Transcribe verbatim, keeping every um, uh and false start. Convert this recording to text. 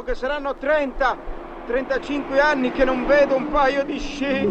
Che saranno trenta, trentacinque anni che non vedo un paio di sci.